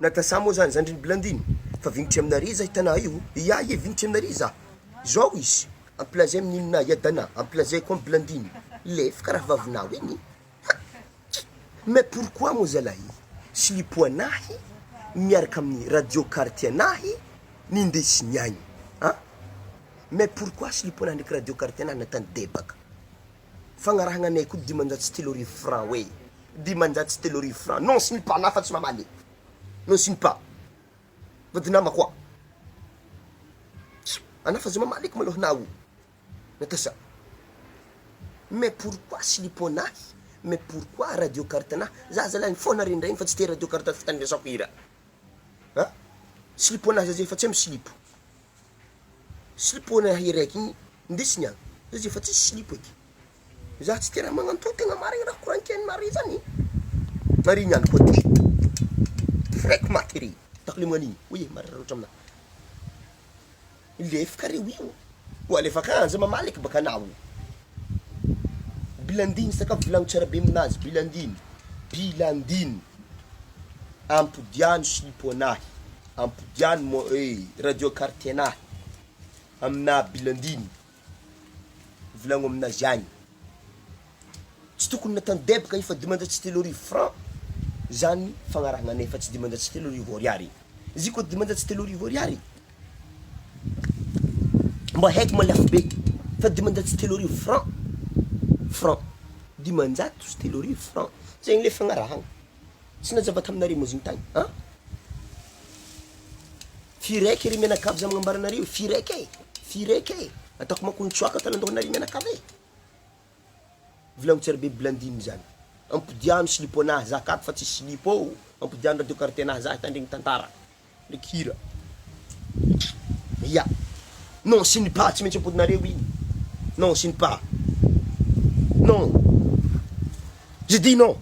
Natasa moa zany zandriny Blandine fa vignitry aminare za hitanà io, ia ie vignitry aminare za, zao izy ampilazay amin'ny nina iadana, ampilazay koa amy Blandine, lefy karaha vavinao igny, ha! Mais pourquoi moa zalahy silipo anahy miaraka amin'ny radio carte anahy nindesiny agny an! Mais pourquoi silipo anahy ndraiky radio carte anahy natany debaka? Fagnarahagna anay koa 35 francs hoe 35 francs non silipo anahy fa tsy mamaly non silipa vadinama koa anahy fa za mamaly eky malôha anao. Natasa, mais pourquoi silipo anahy, mais pourquoi radio carte anahy, za zalahy mifona rendraigny fa tsy te radio carte fitandrenesako hira a, silipo anahy za zay efa tsy misilipo, silipo anahy raiky igny ndesiny agny, za zay efa tsisy silipo eky, za tsy te raha magnanto tegna marigny raha koragniko aminare zany, ary niany koa ty, freko maty re, takle magnan'igny, oy marary loatra aminahy. Lefaka reo io. Ho alefa akagny aza mamaly eky baka anao. Bilandiny sakafo vilagno tsara be aminazy bilandiny bilandiny ampodiano silipo anahy ampodiano mo eh radio quartier anahy aminah bilandiny vilagno aminazy agny. Tsy tokony natany debaka io fa 35 franc zany fagnarahagna anay fa tsy 35 ariary. Izy koa 35 ariary mba haiko ma lafo be fa 35 franc franc 530 franc zegny le fagnarahagna. Tsy nazava taminareo moa zegny tagny an? Firaiky ry mianakavy za magnambara anareo firaiky e, firaiky e, ataoko manko nitsoaka talandohanareo mianakavy e. Vilagno tsara be Blandine zany. Ampodiano silipo anahy za akato fa tsisy silipo ô, ampodiano radio quartier anahy za hitandregny tantara ndraiky hira. Ya. Non signe pas tsy maintsy ampodinareo igny. Non signe pas. Non. Je dis non.